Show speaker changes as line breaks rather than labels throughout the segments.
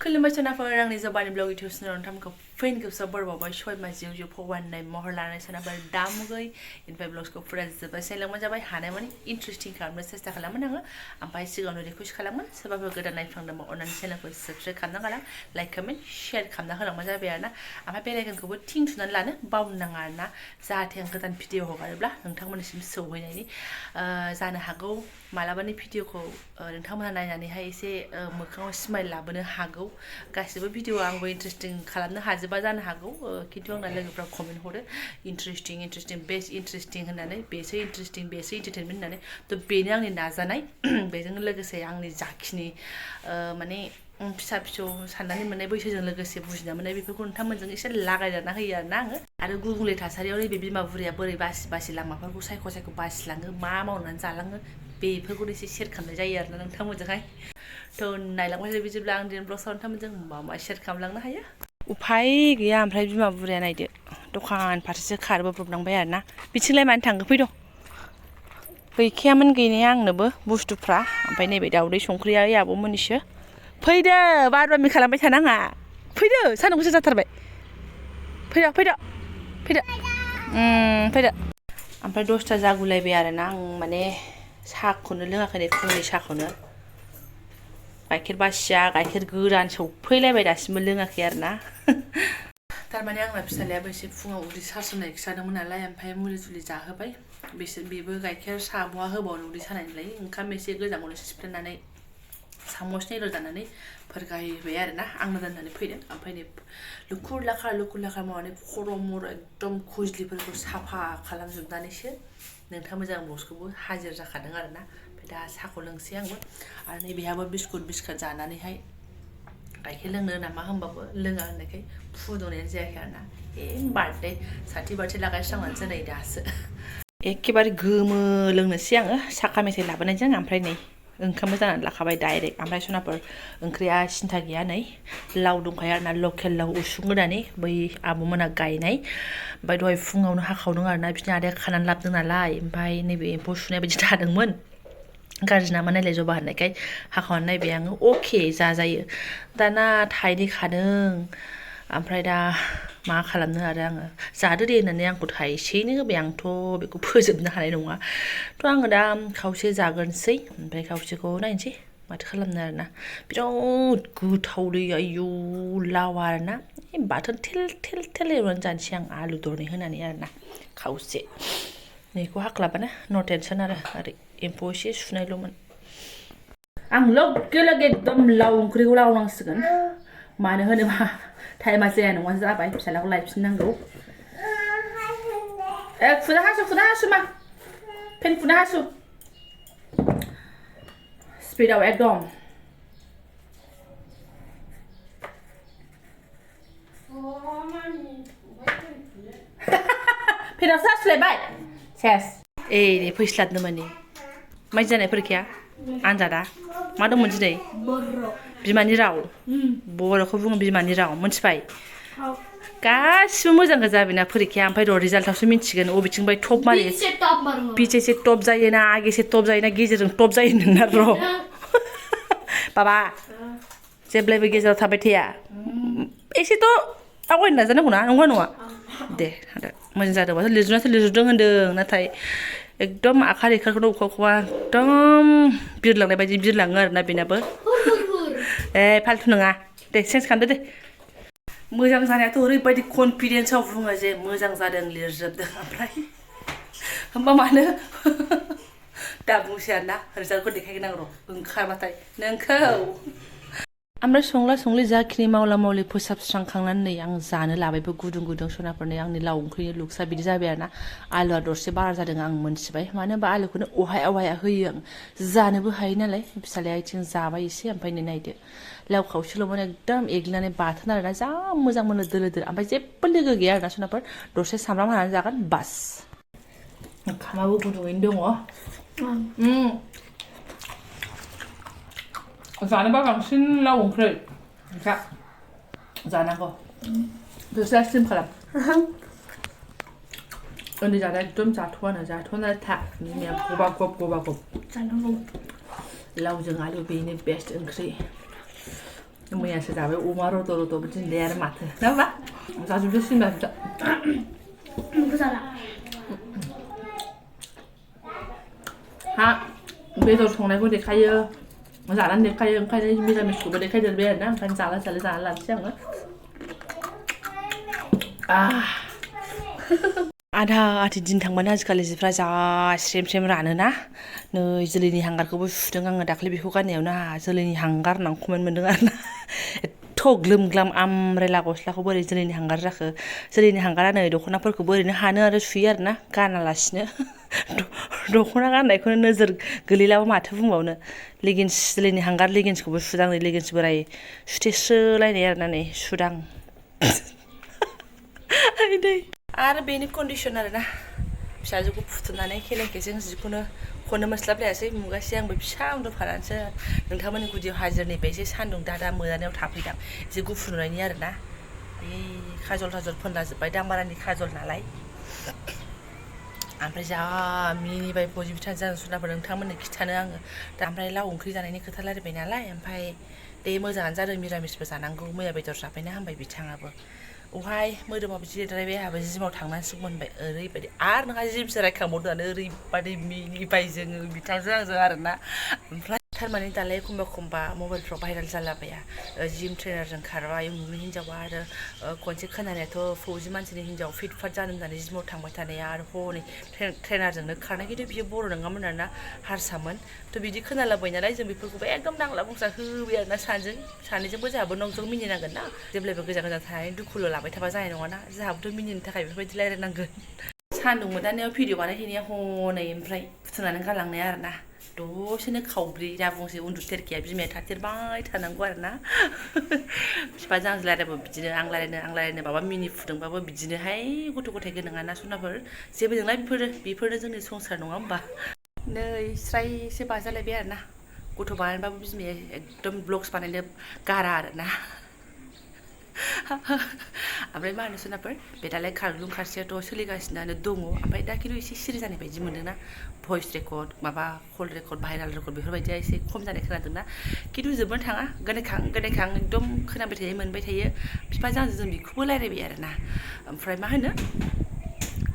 खुलुमबाय सोनाफोर आंनि जबानि blog YouTube channel नोंथांमोनखौ फिन खेबसेबाव बरबावबाय सयमा जिउ जिउ फवाननाय महर लानाय सोनाफोर दामुगै इनफाय ब्लग्सखौ फुरा जोबबाय सायलांबाय जाबाय हानायमानि इन्टारेस्टिं खालामनो सेस्था खालामोन आङो ओमफ्राय सिगाङावनो रिकुवेस्ट खालामोन सोरबाफोर गोदान नायफ्लांदोंबा अननानै चेनेलखौ साबस्क्राइब खालामना गालां लाइक कमेन्ट शेयार खालामना होलांबाय जाबाय आरोना ओमफ्राय बेल आइकनखौबो थिं थुनानै लानो बावनो नाङा आरोना जाहाथे आं गोदान भिडिअ हगारोब्ला नोंथांमोननिसिम सौहैनायनि जानो हागौ मालाबानि भिडिअखौ नोंथांमोना नायनानैहाय एसे मोखाङाव स्माइल लाबोनो हागौ गासिबो भिडिअ आंबो इन्टारेस्टिं खालामनो हाजोबा जानो हागौ खिन्थु आंना लोगोफ्रा कमेन्ट हरो इन्टारेस्टिं बेस्ट इन्टारेस्टिं होननानै बेसो इन्टारेस्टिं बेसो इन्टारटेनमेन्ट होननानै थ' बेनो आंनि नाजानाय बेजों लोगोसे आंनि जाखिनि माने फिसा फिसौ साननानै मोननाय बैसोजों लोगोसे बुजिना मोननाय बेफोरखौ नोंथांमोनजों एसे लागायदेरना होयो आरोना आङो आरो गुबुंले थासारियाव नैबे बिमा बुरैया बोरै बासि बासि लामाफोरखौ सायख' सायख' बासिलाङो मा मावनानै जालाङो बेफोरखौनो एसे शेयार खालामनाय जायो आरोना नोंथांमोनजोंहाय थ' नायलांबाय बिदिब्ला आं दिनै ब्लग्सआव नोंथांमोनजों मा शेयार खालामलांनो हायो उफाय गैया ओमफ्राय बिमा बुरैया नायदो दखान फारसेसो खारबोब्रबनांबाय आरोना बिथिंलाय मानो थांखो फैद' गैखायामोन गैनाया आंनोबो बुस्थुफ्रा ओमफ्राय नैबे दाउदै संख्रिया आब'मोननिसो फैदो बारबामि खालामबाय थानाङा फैदो सान्दुं गोसा जाथारबाय फैदो फैदो फैदो फैदो ओमफ्राय 10ता जागुलायबाय आरोना आं माने साहाखौनो लोङाखै नै फुंनि साहाखौनो गाइखेर बासिया गाइखेर गोरान सौफैलायबाय दासिमबो लोङाखै आरोना थारमाने आंना फिसालायाबो एसे फुङाव उदै सासोनाय खिथादोंमोन नालाय ओमफ्राय मुलि सुलि जाहोबाय बेबो गाइखेर साहा बहा होबावनो उदै सानायनिलाय ओंखाम एसे गोजांखौनो सिफ्लेनानै सामसनैल' जानानै फोरगायबाय आरोना आंनो दोननानै फैदों ओमफ्राय नै लुखुर लाखा मावनानै खर' मर एकदम खुजलिफोरखौ साफा खालामजोबनानैसो नोंथांमोनजों ब्लग्सखौबो हाजिर जाखादों आरोना ओमफ्राय दा साहाखौ लोंसै आंबो आरो नैबेहाबो बिस्कुट जानानैहाय गाइखेर लोंनो नामा होनबाबो लोङा होननायखाय फुदुंनायानो जायाखै आरोना बार्थडे साथि बार्थडे लागायस्रांनानैसो नै दासो एखेबारे गोमो लोंनोसै आङो साखा मेथाइ लाबोनायजों ओमफ्राय नै ओंखामबो जानानै लाखाबाय डाइरेक्ट ओमफ्राय सनाफोर ओंख्रिया सिन्था गैया नै लाव दंखायो आरोना लकेल लाव उसुं गोदानै बै आब'मोना गायनाय ओमफ्राय दहाय फुङावनो हाखावदों आरोना बिदिनो आदाया खानानै लाबोदों नालाय ओमफ्राय नैबे एम्फौ सुनाय बायदि थादोंमोन गाज्रि नामा नायलाय जबा होननायखाय हाखावनानै नायबाय आङो अके जाजायो दाना थाइनै खादों ओमफ्राय दा मा खालामनो आरो आङो जादो दे होननानै आंखौ थाइसेयैनो होबाय आंथ' बेखौ फोजोबनो हानाय नङा थ' आङो दा खावसे जागोनसै ओमफ्राय खावसेखौ नायनोसै माथो खालामनो आरोना बिराद गोथावलै आयौ लावा आरोना बाथोन थेल थेल एवनानै जानोसै आं आलु दरनै होनानै आरोना खावसे नैखौ हाख्लाबानो न' टेनसन आरो ओरै एम्फौ एसे सुनायल'मोन आं लगे लगे एकदम लाव ओंख्रिखौ लावनांसिगोन मानो होनोबा टाइमा जाया नङा जाबाय फिसालाखौ लायफिननांगौ फुना हासु मा फेन फुना हासु स्पिडआव एकदम फेनावसो हासुलायबाय सेस दे फैस्लाबनो माने माइ जानाय फरिखाया आनजादा मा दंमोन दिनै बिमानि राव बर'खौ बुङो बिमानि राव मोनथिबाय गासिबो मोजां गोजा बेना फरिखाया ओमफ्राय र' रिजाल्टआवसो मिन्थिगोन अबेथिंबाय टप मारि बिचेसे टप जायोना आगेसे टप जायोना गेजेरजों टप जायो नोंना र' बाबा जेब्लायबो गेजेराव थाबाय थाया एसेथ' आवगायनो नाजानांगौ ना नंगौना नङा दे मोजां जादोंबाथ' लिरजुदों होन्दों नाथाय एकदम आखा रेखाखौनो अबेखौबा एकदम बिरलांनाय बायदि बिरलाङो आरोना बेनाबो फाल्थु नङा दे चेन्ज खालामदो दे मोजां जानायाथ' ओरैबायदि कनफिडेन्सआव बुङो जे मोजां जादों लिरजोबदों ओमफ्राय होमबा मानो दा बुंसै आरोना रिजाल्टखौ देखायगोन आं र' ओंखारबाथाय नोंखौ ओमफ्राय संला संलि जाखिनि मावला मावलि फोसाबस्रांखांनानै नै आं जानो लाबायबो गुदुं गुदुं सनाफोरनि आंनि लाव ओंख्रिनि लुक्सआ बिदि जाबाय आरोना आलुआ दरसे बारा जादों आं मोनथिबाय मानो होनबा आलुखौनो अहाया होयो आं जानोबो हायो नालाय फिसालाया आथिं जाबाय एसे ओमफ्राय नै नायदो लाव खावसेल'मोन एकदम एग्लिनानै बाथोन आरोना जा मोजां मोनो दोलो दोलो ओमफ्राय जेबो लोगो गैया आरोना सनाफोर दरसे सामब्राम हानानै जागोन बास ओंखामाबो गुदुङैनो दङ जानोबा बांसिन लाव ओंख्रि जानांगौ दसे स्टिम खालाम उन्दै जादा एकदम जाथ'वानो था बिमाया गबा गब जानांगौ लावजों आलु बेनो बेस्ट ओंख्रि मैयासो जाबाय अमा रद' रद'बो दिनै आरो माथो ना मा जाजोबदो सिनेमा हा बेदर संनायखौ देखायो जानानै देखायो ओंखायनो मिरामिसखौबो देखायदेरबाय आरोना ओंखायनो जाला जाना लानोसै आङो आधा आधि दिन थांबानो आजिखालि जिफ्रा जा स्रेम स्रेम रानोना नै जोलैनि हांगारखौबो सुदों आङो दाख्लै बेखौ गाननायावनो जोलैनि हांगार होननानै कमेन्ट मोन्दों आरोना एथ' ग्लोम ग्लाम आमब्रेला गस्लाखौ बोरै जोलैनि हांगार जाखो जोलैनि हांगारा नै दख'नाफोरखौबो ओरैनो हानो आरो सुयो आरोना गानालासिनो दख'ना गाननायखौनो नोजोर गोलैलाबो माथो बुंबावनो लेगिन्स जोलैनि हांगार लेगिन्सखौबो सुदां नै लेगिन्स बोराय सुथेस्रोलायनाय आरोना नै सुदां आरो बेनि कन्डिसन आरोना फिसाजोखौ फुथुनानै खेलेंखेजों जिखौनो खननो मोस्लाबलायासै मुगासै आंबो फिसा उन्दुफानानैसो नोंथांमोननि गुदियाव हाजिरनिफ्राय एसे सान्दुं दादा मोदानायाव थाफैदां एसे गुफुर नुनायनि आरोना बे खाजल थाजल फोनला जोब्बाय दांबारानि खाजल नालाय ओमफ्राय जा मिनिबाय पजिटिभ जानो सुनाफोर नोंथांमोननो खिथानो आङो दा ओमफ्राय लाव ओंख्रि जानायनि खोथा रायलायबाय नालाय ओमफ्राय दे मोजाङानो जादों मिरामिसबो जानांगौ मैया बेदर जाबायना होनबाय बिथाङाबो अहाय मोदोमाव बिदि देरद्रायबाय आंहाबो जिमाव थांनांसिगौ मोनबाय ओरैबायदि आरो नोंहा जिमसो रायखांबावदोंआनो ओरैबायदि मिनिबाय जोङो बिथांजों आंजों आरोना ओमफ्राय थारमाने दालाय एखमबा मबाइलफ्राव भाइरेल जालाबाया जिम ट्रेनारजों खारबाय उमुगनि हिन्जावा आरो खनसे खोनानायाथ' फौजि मानसिनि हिन्जाव फिट फाट जानो होननानै जिमाव थांबाय थानाया आरो हनै ट्रेनारजोंनो खारनाय खिन्थु बियो बर' नङामोन आरोना हारसामोन थ' बिदि खोनालाबाय नालाय जों बेफोरखौबो एकदम नांला बुंसा होबाय आरोना सानैजोंबो जोंहाबो नंजों मिनिनांगोन ना जेब्लायबो गोजान गोजान थानानै दुखुल' लाबाय थाबा जानाय नङाना जोंहाबोथ' मिनिनो थाखाय बेफोरबायदि रायलायनांगोन सान्दुं मोदानायाव भिडिअ बानायहैनाया हनै ओमफ्राय फुथुनानै गालांनाया आरोना दसेनो खावब्रि दा बुंसै उन्दुथेरखाया बिमाया थाथेरबाय थानांगौ आरोना बिफाजों आंजों रायलायबाबो बिदिनो आं रायलायनो माबा मिनि फुदोंबाबो बिदिनोहाय गथ' गथाय गोनाङा ना सनाफोर जेबो नङा बेफोरो जोंनि संसार नङा होमबा नै स्रायसो बाजालायबाय आरोना गथ' बानायबाबो बिमाया एकदम ब्लग्स बानायनो गारा आरोना ओमफ्राय मा होनो सोनाफोर बे दालाय खारलुं खारसेयाथ' सोलिगासिनो दङ ओमफ्राय दा खिन्थु एसे सिरि जानाय बायदि मोनदोंना भइस रेकर्ड माबा कल रेकर्ड भाइरेल रेकर्ड बेफोरबायदिया एसे खम जानाय खोनादोंना खिन्थु जोबनो थाङा गोनायखां एकदम खोनाबाय थायो मोनबाय थायो बिफाजों आंजों जों बेखौबो रायलायबाय आरोना ओमफ्राय मा होनो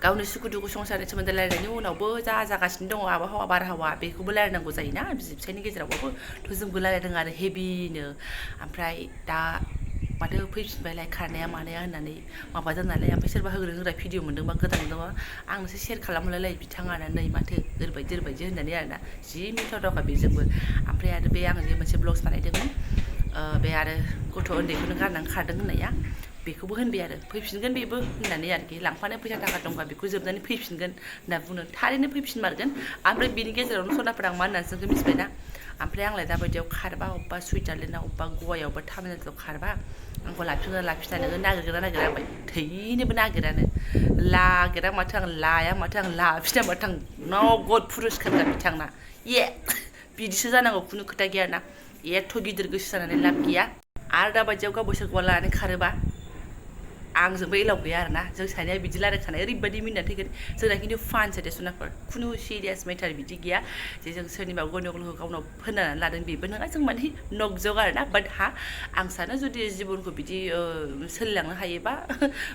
गावनि सुखु दुखु संसारनि सोमोन्दै रायलायनायनि उनावबो जा जागासिनो दङ आबहावा बारहावा बेखौबो रायलायनांगौ जायोना बिसि फिसायनि गेजेरावबाबो थ' जोंबो रायलायदों आरो हेभिनो ओमफ्राय दा माथो फैफिनबायलाय खारनाया मानाया होननानै माबादों नालाय ओमफ्राय सोरबा होग्रा भिडिअ मोन्दोंबा गोदान मोन्दोंबा आंनोसो शेयार खालामहरलाय बिथाङानो नै माथो ओरैबायदि होननानै आरोना जि मिथावथावखा बेजोंबो ओमफ्राय आरो बे आङो जे मोनसे ब्लग्स बानायदोंमोन बे आरो गथ' उन्दैखौनो गारनानै खारदों होननाया बेखौबो होनबाय आरो फैफिनगोन बेबो होननानै आरोखि लांफानो फैसा थाखा दंबा बेखौ जोबनानै फैफिनगोन होनना बुंनो थारैनो फैफिनमारगोन ओमफ्राय बिनि गेजेरावनो सनाफोरा आं मा होननानै जोंखौ मिथिबायना ओमफ्राय आंलाय दाबायदियाव खारबा अबेबा सुइजारलेण्डआव अबेबा गवायाव अबेबा तामिलनाडुआव खारबा आंखौ लाखिना नोङो नागिरा होनबाय थैनोबो नागिरा माथो आं लाया माथो आं लाफिना माथो आं नगद पुरस्कारखा बिथांना बिदिसो जानांगौ खुनु खोथा गैयाना एथ' गिदिर गोसो जानानै लाब गैया आरो दाबायदियाव गावबो सोरखौबा लानानै खारोबा आंजोंबो एलाव गैया आरोना जों सानैया बिदि रायलायखानाय ओरैबायदि मिनिनानै थैगोन जोंना खिन्थु फानसो दे सनाफोर खुनु सिरियास मेटार बिदि गैया जे जों सोरनिबा गन्यगलखौ गावनाव फोननानै लादों बेबो नङा जों माने नगजग आरोना बाट आं सानो जुदि जिबनखौ बिदि सोलिलांनो हायोबा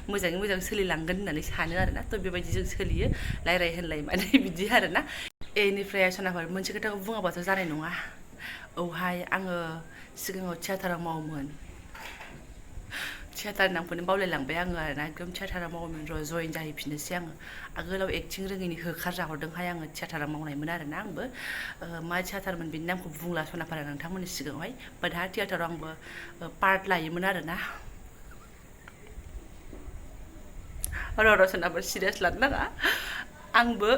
मोजाङै मोजां सोलिलांगोन होननानै सानो आरोना थ' बेबायदि जों सोलियो रायलाय होनलाय माने बिदि आरोना बेनिफ्राय सनाफोर मोनसे खोथाखौ बुङाबाथ' जानाय नङा औहाय आङो सिगाङाव थियाटाराव मावोमोन थियाटार नामखौनो बावलायलांबाय आङो आरोना एकदम थियाटाराव मावोमोन र' जयेन जाहैफिननोसै आङो आगोलाव एक्टिं रोङैनि होखारजाहरदोंहाय आङो थियाटाराव मावनायमोन आरोना आंबो मा थियाटारमोन बेनि नामखौ बुंला सनाफारा नोंथांमोननि सिगाङावहाय बाट हा थियाटाराव आंबो पार्ट लायोमोन आरोना र' सनाफोर सिरियास लानो नाङा आंबो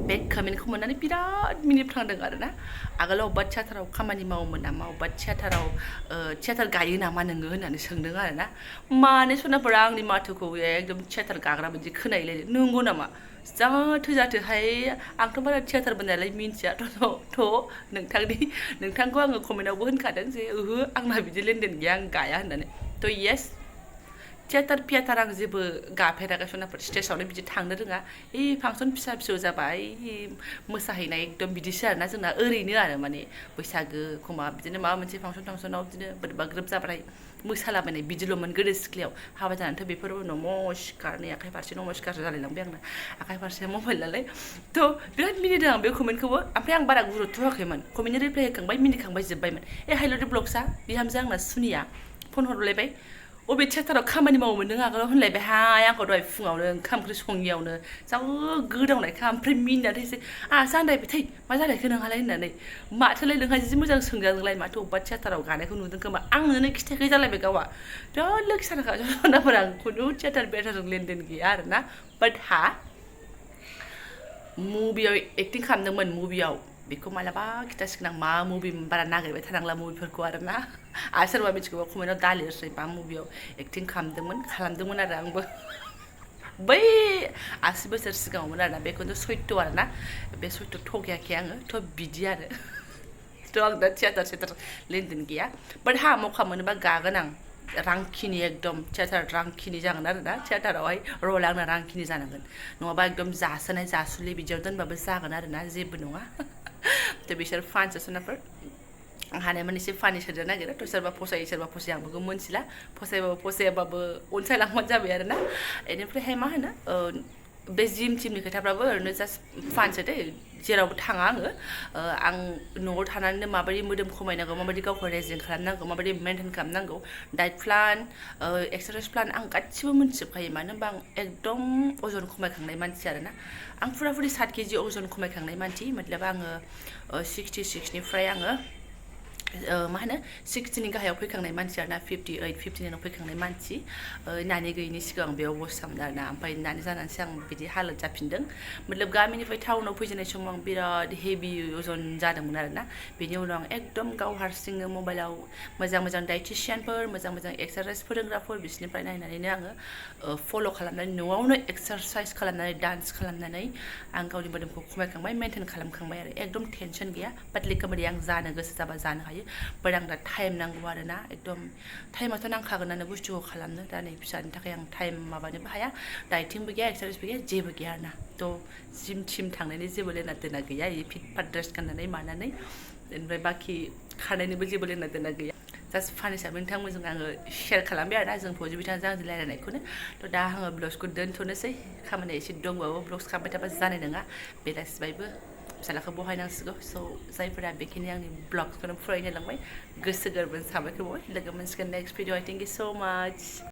बे कमेन्टखौ मोननानै बिराद मिनिफ्लांदों आरोना आगोलाव अबेबा थियाटाराव खामानि मावोमोन नामा अबेबा थियाटार गायो नामा नोङो होननानै सोंदों आरोना माने सनाफोरा आंनि माथोखौ एकदम थियाटार गाग्रा बायदि खोनायलायदों नंगौ नामा जाथोहाय आंथ' बारा थियाटारबो नालाय मिन्थिया नोंथांखौ आङो कमेन्टआवबो होनखादों जे ओहो आंना बिदि लेनदेन गैया आं गाया होननानै थ' येस थियेटार आं जेबो गाफेराखै सनाफोर स्टेजआवनो बिदि थांनो रोङा फांसन फिसा फिसौ जाबाय मोसाहैनाय एकदम बिदिसो आरोना जोंना ओरैनो आरो माने बैसागो एखमबा बिदिनो माबा मोनसे फांसनाव बिदिनो बोरैबा ग्रोब जाबाथाय मोसालाबायनाय बिदिल'मोन गोदो सिख्लायाव हाबा जानानैथ' बेफोर नमस्कार नै आखाइ फारसे नमस्कारसो जालायलांबाय आंना आखाइ फारसे मबाइल नालाय थ' बिराद मिनिदों आं बे कमेन्टखौबो ओमफ्राय आं बारा गुरुत्थ' होआखैमोन कमेन्टनि रिप्लाइ होखांबाय मिनिखांबाय जोब्बायमोन हाइल'दि ब्लग्सआ बिहामजो आंना सुनिया फन हरलायबाय अबे थियेटाराव खामानि मावोमोन नों आगोलाव होनलायबाय आंखौ दहाय फुङावनो ओंखाम ओंख्रि सङियावनो जा गोदावनायखा ओमफ्राय मिनिनानैसो आंहासो आन्दायबाय थै मा जालायखो नोंहालाय होननानै माथोलाय नोंहा जि मोजां सोंजादोंलाय माथो अबेबा थियेटाराव गानायखौ नुदों खोमा आंनोनो खिथायाखै जालायबाय गावआ बिराद लोगो सानखा सनाफोर आं खुनु थियेटारजों लेनदेन गैया आरोना बाट मुभियाव एक्टिं खालामदोंमोन मुभियाव बेखौ मालाबा खिथासिगोन आं मा मुभि बारा नागिरबाय थानांला मुभिफोरखौ आरोना आरो सोरबा मिथिगौबा कमेन्टआव दालिरसै मा मुभियाव एक्टिं खालामदोंमोन आरो आंबो बै 80 बोसोर सिगाङावमोन आरोना बेखौनो सैत्य आरोना बे सैत्य थगायाखै आङो थ' बिदि आरो थ' आं दा थियेटार लेनदेन गैया बाट मौका मोनोबा गागोन आं रांखिनि एकदम थियेटार रांखिनि जागोन आरोना थियेटारावहाय रल आंना रांखिनि जानांगोन नङाबा एकदम जासोनाय जासुलि बिदियाव दोनबाबो जागोन आरोना जेबो नङा थ' बिसोर फानसो सोनाफोर आं हानायमानि एसे फानि सोदेरनो नागिरो थ' सोरबा फसायो सोरबा फसाया आं बेखौ मोनथिला फसायाबाबो अनसायलांबानो जाबाय आरोना बेनिफ्रायहाय मा होनो बे जिम टिमनि खोथाफ्राबो ओरैनो जास्ट फानसो दै जेरावबो थाङा आं न'आव थानानैनो माबायदि मोदोम खमायनांगौ माबायदि गावखौ रेजें खालामनांगौ माबायदि मेनटेन खालामनांगौ डाइट प्लान एक्सारसाइस प्लान आं गासिबो मोनथिजोबखायो मानो होनबा आं एकदम अजन खमायखांनाय मानसि आरोना आं फुरा 7 केजि अजन खमायखांनाय मानसि मतलब आङो 66निफ्राय आङो मा होनो 60नि गाहायाव फैखांनाय मानसि आरोना 58 59 फैखांनाय मानसि नानि गैयिनि सिगां बेयाव बसतामोन आरोना ओमफ्राय नानि जानानैसो आं बिदि हालोद जाफिनदों मतलब गामिनिफ्राय टाउनाव फैजेननाय समाव आं बिराद हेभि अजन जादोंमोन आरोना बेनि उनाव आं एकदम गाव हारसिंनो मबाइलाव मोजां डाइटिशियानफोर मोजां एक्सारसाइस फोरोंग्राफोर बिसोरनिफ्राय नायनानैनो आङो फल' खालामनानै न'आवनो एक्सारसाइस खालामनानै डान्स खालामनानै आं गावनि मोदोमखौ खमायखांबाय मेनटेन खालामखांबाय आरो एकदम टेनसन गैया बाटलि कमेडि आं जानो गोसो जाबा जानो हायो बाट आं दा टाइम नांगौ आरोना एकदम टाइमाथ' नांखागोनानो बुस्थुखौ खालामनो दा नै फिसानि थाखाय आं टाइम माबानोबो हाया डाइटिंबो गैया एक्सारसाइसबो गैया जेबो गैया आरोना थ' जिम थिम थांनायनि जेबो लेना देना गैया फिट फाट ड्रेस गाननानै मानानै ओमफ्राय बाखि खारनायनिबो जेबो लेना देना गैया जास्ट फान हिसाबै नोंथांमोनजों आङो शेयार खालामबाय आरोना जों फौजि बिथांजों आंजों रायलायनायखौनो थ' दा आङो ब्लग्सखौ दोनथ'नोसै खामानिया एसे दंबावो ब्लग्स खालामबाय थाबा जानाय नङा बेलासिबायबो फिसालाखौ बहायनांसिगौ स' जायफोरा बेखिनि आंनि ब्लग्सखौनो फरायनो लांबाय गोसो गोरबोनि साबायखर बावबाय लोगो मोनसिगोन नेक्स्ट भिडिअ' थेंक इउ स' माच